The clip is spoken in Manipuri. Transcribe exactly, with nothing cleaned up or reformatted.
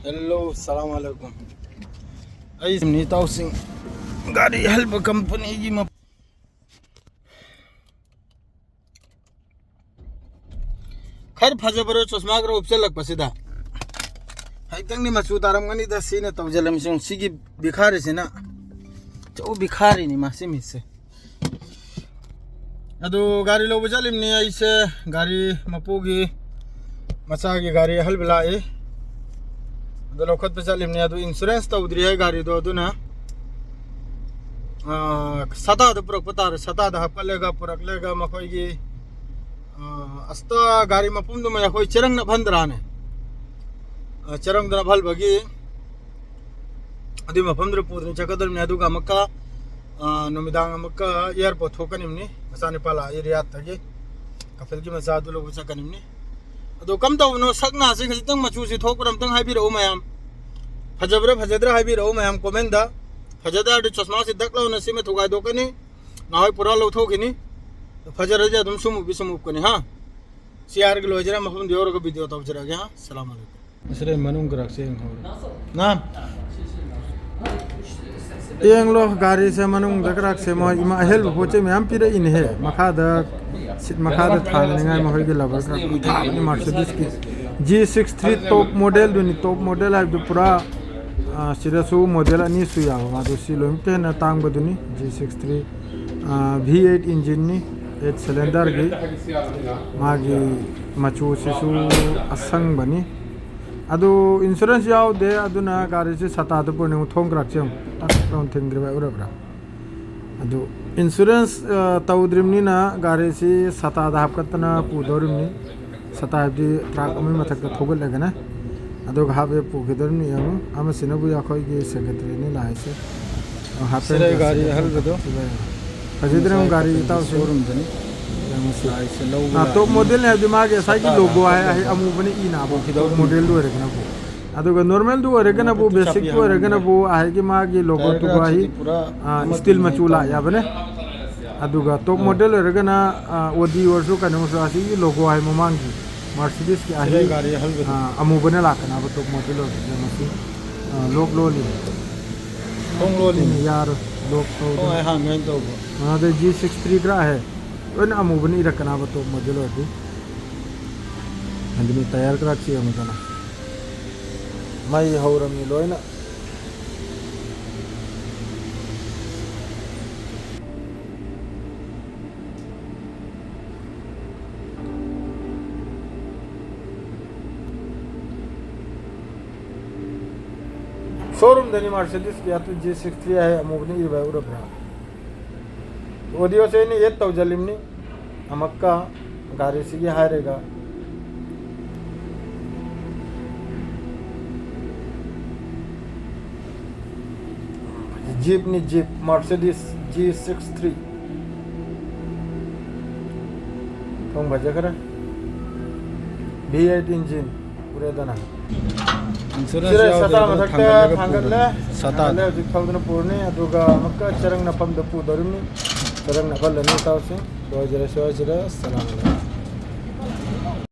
ꯍꯦꯜꯂꯣ, ꯁꯂꯥꯝ ꯑꯂꯩꯀꯨꯝ꯫ ꯑꯩ ꯏꯇꯥꯎꯁꯤꯡ ꯒꯥꯔꯤ ꯑꯍꯜꯕ ꯀꯝꯄꯅꯤꯒꯤ ꯃꯞ-, ꯈꯔ ꯐꯖꯕꯔꯣ ꯆꯣꯁꯃꯥ ꯈꯔ ꯎꯞꯆꯜꯂꯛꯄꯁꯤꯗ? ꯍꯥꯏꯐꯦꯠꯇꯪꯗꯤ ꯃꯆꯨ ꯇꯥꯔꯝꯒꯅꯤꯗ, ꯁꯤꯅ ꯇꯧꯖꯜꯂꯝꯃꯤꯁꯤ꯫ ꯁꯤꯒꯤ ꯚꯤꯈꯥꯔꯤꯁꯤꯅ ꯑꯆꯧ ꯚꯤꯈꯥꯔꯤꯅꯤ ꯃꯥꯁꯤ ꯃꯤꯁꯦ꯫ ꯑꯗꯨ ꯒꯥꯔꯤ ꯂꯧꯕ ꯆꯠꯂꯤꯕꯅꯤ ꯑꯩꯁꯦ꯫ ꯒꯥꯔꯤ ꯃꯄꯨꯒꯤ ꯃꯆꯥꯒꯤ ꯒꯥꯔꯤ ꯑꯍꯜꯕ ꯂꯥꯛꯏ꯫ ꯑꯗꯨ ꯂꯧꯈꯠꯄ ꯆꯠꯂꯤꯕꯅꯤ꯫ ꯑꯗꯨ insurance ꯇꯧꯗ꯭ꯔꯤ ꯍꯥꯏ ꯒꯥꯔꯤꯗꯣ꯫ ꯑꯗꯨꯅ, ꯑꯥ, ꯁꯥꯇꯥꯗ ꯄꯨꯔꯛꯄ ꯇꯥꯔꯦ꯫ ꯁꯥꯇꯥꯗ ꯍꯥꯞꯀꯠꯂꯒ ꯄꯨꯔꯛꯂꯒ ꯃꯈꯣꯏꯒꯤ, ꯑꯥ, ꯑꯁꯇꯥ ꯒꯥꯔꯤ ꯃꯄꯨꯝꯗꯨꯃ ꯑꯩꯈꯣꯏ ꯆꯦꯔꯪ ꯅꯞꯍꯟꯗ꯭ꯔꯥꯅꯦ? ꯑꯥ, ꯆꯦꯔꯪꯗ ꯅꯞꯍꯜꯕꯒꯤ ꯑꯗꯨꯒꯤ ꯃꯐꯝꯗꯨꯗ ꯄꯨꯗꯨꯅ ꯆꯠꯀꯗꯧꯔꯤꯕꯅꯤ꯫ ꯑꯗꯨꯒ ꯑꯃꯨꯛꯀ, ꯑꯥ, ꯅꯨꯃꯤꯗꯥꯡ ꯑꯃꯨꯛꯀ airport ꯊꯣꯛꯀꯅꯤꯕꯅꯤ꯫ ꯃꯆꯥꯅꯨꯄꯥ ꯂꯥꯛꯏ ꯔꯤꯌꯥꯠꯇꯒꯤ꯫ ꯀꯄꯤꯜꯒꯤ ꯃꯆꯥꯗꯨ ꯂꯧꯕ ꯆꯠꯀꯅꯤꯕꯅꯤ꯫ ꯑꯗꯣ ꯀꯝ ꯇꯧꯕꯅꯣ ꯁꯛ ꯅꯥꯁꯦ ꯈꯖꯤꯛꯇꯪ ꯃꯆꯨꯁꯤ ꯊꯣꯛꯄ꯭ꯔꯥ ꯑꯝꯇꯪ ꯍꯥꯏꯕꯤꯔꯛꯎ ꯃꯌꯥꯝ꯫ ꯐꯖꯕ꯭ꯔꯥ ꯐꯖꯗ꯭ꯔꯥ ꯍꯥꯏꯕꯤꯔꯛꯎ ꯃꯌꯥꯝ comment꯫ ꯐꯖꯗ꯭ꯔꯗꯤ ꯆꯣꯁꯃꯥꯁꯤ ꯗꯛ ꯂꯥꯎꯅ ꯁꯤꯃ ꯊꯨꯒꯥꯏꯗꯣꯛꯀꯅꯤ꯫ ꯅꯍꯥꯟꯋꯥꯏ ꯄꯨꯔꯥ ꯂꯧꯊꯣꯛꯈꯤꯅꯤ꯫ ꯐꯖꯔꯗꯤ ꯑꯗꯨꯝ ꯁꯨꯝ ꯎꯞꯄꯤ ꯁꯨꯝ ꯎꯞꯀꯅꯤ ꯍꯥ꯫ ꯁꯤ ꯍꯥꯏꯔꯒ ꯂꯣꯏꯖꯔꯦ꯫ ꯃꯐꯝꯗꯨ ꯌꯧꯔꯒ video ꯇꯧꯖꯔꯛꯑꯒꯦ ꯍꯥ꯫ ꯁꯂꯥꯝ ꯑꯂꯩꯀꯨꯝ꯫ ꯑꯁꯤꯗ ꯃꯅꯨꯡ ꯀꯔꯛꯁꯦ ꯌꯦꯡꯍꯧꯔꯣ꯫ ꯅꯥ? ꯌꯦꯡꯂꯣ, ꯒꯥꯔꯤꯁꯦ ꯃꯅꯨꯡꯗ ꯀꯔꯛꯁꯦ ꯃꯣꯏ ꯏꯃꯥ ꯑꯍꯦꯜꯕ ꯄꯣꯠ ꯆꯩ ꯃꯌꯥꯝ ꯄꯤꯔꯛꯏꯅꯦꯍꯦ꯫ ꯃꯈꯥꯗ seat ꯃꯈꯥꯗ ꯊꯥꯅꯤꯡꯉꯥꯏ ꯃꯈꯣꯏꯒꯤ rubber ꯀꯔꯛ ꯊꯥꯕꯅꯤ꯫ Mercedesꯀꯤ G six three top modelꯗꯨꯅꯤ, top model ꯍꯥꯏꯕꯗꯨ ꯄꯨꯔꯥ, ꯑ, ꯁꯤꯗꯁꯨ model ꯑꯅꯤ ꯁꯨ ꯌꯥꯕ꯫ ꯃꯥꯗꯨ ꯁꯤ ꯂꯣꯏꯅꯃꯛꯇ ꯍꯦꯟꯅ ꯇꯥꯡꯕꯗꯨꯅꯤ꯫ G six three, ꯑ, V eight engineꯅꯤ, eight cylinderꯒꯤ꯫ ꯃꯥꯒꯤ ꯃꯆꯨꯁꯤꯁꯨ ꯑꯁꯪꯕꯅꯤ꯫ ꯑꯗꯨ insurance ꯌꯥꯎꯗꯦ, ꯑꯗꯨꯅ ꯒꯥꯔꯤꯁꯤ ꯁꯥꯇꯥꯗ ꯄꯨꯔꯅꯤ꯫ ꯊꯣꯡ ꯀꯔꯛꯁꯦ ꯌꯦꯡꯉꯨ, ꯇꯛ ꯂꯥꯎꯅ ꯊꯤꯡꯈ꯭ꯔꯤꯕ ꯎꯔꯕ꯭ꯔꯥ? ꯑꯗꯨ insurance, ꯑ, ꯇꯧꯗ꯭ꯔꯤꯕꯅꯤꯅ ꯒꯥꯔꯤꯁꯤ ꯁꯥꯇꯥꯗ ꯍꯥꯞꯀꯠꯇꯅ ꯄꯨꯗꯧꯔꯤꯕꯅꯤ꯫ ꯁꯥꯇꯥ ꯍꯥꯏꯕꯗꯤ truck ꯑꯃꯒꯤ ꯃꯊꯛꯇ ꯊꯧꯒꯠꯂꯒꯅꯦ꯫ ꯑꯗꯨꯒ half half ꯄꯨꯈꯤꯗꯧꯔꯤꯕꯅꯤ꯫ ꯌꯦꯡꯉꯨ, ꯑꯃꯁꯤꯅꯅꯦ ꯑꯩꯈꯣꯏꯒꯤ secretaryꯅꯤ ꯂꯥꯛꯏꯁꯦ꯫ ꯑ, half pant ꯁꯤꯗ ꯒꯥꯔꯤ ꯁꯤꯗ ꯑꯍꯜꯕꯗꯣ꯫ ꯐꯖꯩ꯫ ꯐꯖꯗ꯭ꯔꯦ ꯉꯁꯥꯏ ꯒꯥꯔꯤ ꯏꯇꯥꯎꯁꯦ꯫ Showroomꯗꯅꯤ꯫ ꯌꯦꯡꯉꯨ ꯁꯤ꯫ ꯂꯥꯛꯏꯁꯦ ꯂꯧꯕ ꯑ, top ꯂꯥꯛꯏꯅꯤ꯫ Modelꯅꯦ ꯍꯥꯏꯕꯗꯤ ꯃꯥꯒꯤ ꯉꯁꯥꯏꯒꯤ ꯁꯥꯇꯥꯗ logo ꯍꯥꯏ, ꯍꯥꯏ ꯍꯥꯞꯀꯠꯇꯅ ꯑꯃꯨꯕꯅ ꯏꯅꯥꯕ꯫ ꯄꯨꯈꯤꯗꯧꯔꯤꯕꯅꯤ꯫ Modelꯗꯨ ꯑꯣꯏꯔꯒꯅꯕꯨ꯫ ꯑꯗꯨꯒ normalꯗꯨ ꯑꯣꯏꯔꯒꯅꯕꯨ, basicꯇꯨ ꯑꯣꯏꯔꯒꯅꯕꯨ ꯑꯍꯥꯏꯒꯤ ꯃꯥꯒꯤ logoꯗꯨꯒ ꯍꯥꯏ, ꯑ, steel ꯃꯆꯨ ꯂꯥꯛ ꯌꯥꯕꯅꯦ꯫ ꯑꯗꯨꯒ top model ꯑꯣꯏꯔꯒꯅ, ꯑ, OD ꯑꯣꯏꯔꯁꯨ ꯀꯩꯅꯣ ꯑꯣꯏꯔꯁꯨ ꯑꯁꯤꯒꯤ logo ꯍꯥꯏ ꯃꯃꯥꯡꯒꯤ Mercedes ꯀꯤ ꯑꯍꯤ-, ꯒꯥꯔꯤ ꯑꯍꯜꯕꯗꯣ꯫ ꯑꯥ, ꯑꯃꯨꯕꯅ ꯂꯥꯛꯀꯅꯕ top model ꯑꯣꯏꯕꯁꯤꯅ ꯃꯁꯤ, ꯑꯥ, lock ꯂꯣꯜꯂꯤ꯫ ꯊꯣꯡ ꯂꯣꯜꯂꯤ꯫ ꯁꯤꯅ ꯌꯥꯔꯣꯏ, lock ꯊꯣꯡ ꯇꯧꯗꯅ꯫ ꯍꯥꯏ ꯍꯥꯡꯉꯦꯅ ꯇꯧꯕ꯫ ꯑꯗꯩ G six three ꯈꯔ ꯍꯦ, ꯂꯣꯏꯅ ꯑꯃꯨꯕꯅ ꯏꯔꯛꯀꯅꯕ top model ꯑꯣꯏꯔꯗꯤ꯫ ꯑꯗꯨꯅꯤ tyre ꯈꯔ ꯆꯦꯡꯉꯨꯗꯅ꯫ ꯃꯩ ꯍꯧꯔꯝꯃꯤ ꯂꯣꯏꯅ꯫ Showroom ꯗꯅꯤ Mercedes ꯀꯤ ꯑꯗꯨ G six three ꯍꯥꯏ ꯑꯃꯨꯕꯅ ꯏꯕ ꯎꯔꯕ꯭ꯔꯥ? Audio ꯁꯦ ꯑꯩꯅ add ꯇꯧꯖꯜꯂꯤꯕꯅꯤ꯫ ꯑꯃꯛꯀ ꯒꯥꯔꯤꯁꯤꯒꯤ ꯍꯥꯏꯔꯒ Jeep ꯅꯤ, Jeep, Mercedes G six three꯫ ꯊꯣꯡ ꯐꯖꯈ꯭ꯔꯦ꯫ V eight engine ꯎꯔꯦꯗꯅ꯫ Insurance ꯁꯤꯗ ꯌꯥꯎꯗꯦ, ꯁꯇꯥ ꯑꯗꯨꯅ ꯃꯊꯛꯇ ꯊꯥꯡꯒꯠꯂꯒ ꯊꯥꯡꯒꯠꯂꯦ꯫ ꯄꯨꯗꯣꯏꯅꯤ꯫ ꯁꯇꯥꯗ꯫ ꯊꯥꯡꯒꯠꯂꯦ, ꯍꯧꯖꯤꯛ ꯊꯧꯗꯨꯅ ꯄꯨꯔꯅꯤ꯫ ꯑꯗꯨꯒ ꯑꯃꯨꯛꯀ ꯆꯔꯪ ꯅꯐꯝꯗ ꯄꯨꯗꯧꯔꯤꯕꯅꯤ꯫ ꯆꯔꯪ ꯅꯐꯜꯂꯅꯤ ꯏꯇꯥꯎꯁꯤꯡ꯫ ꯂꯣꯏꯖꯔꯦ, ꯁꯣꯏꯖꯔꯦ꯫ ꯑꯁꯂꯥꯃꯨ ꯑꯂꯥꯏꯀꯨꯝ꯫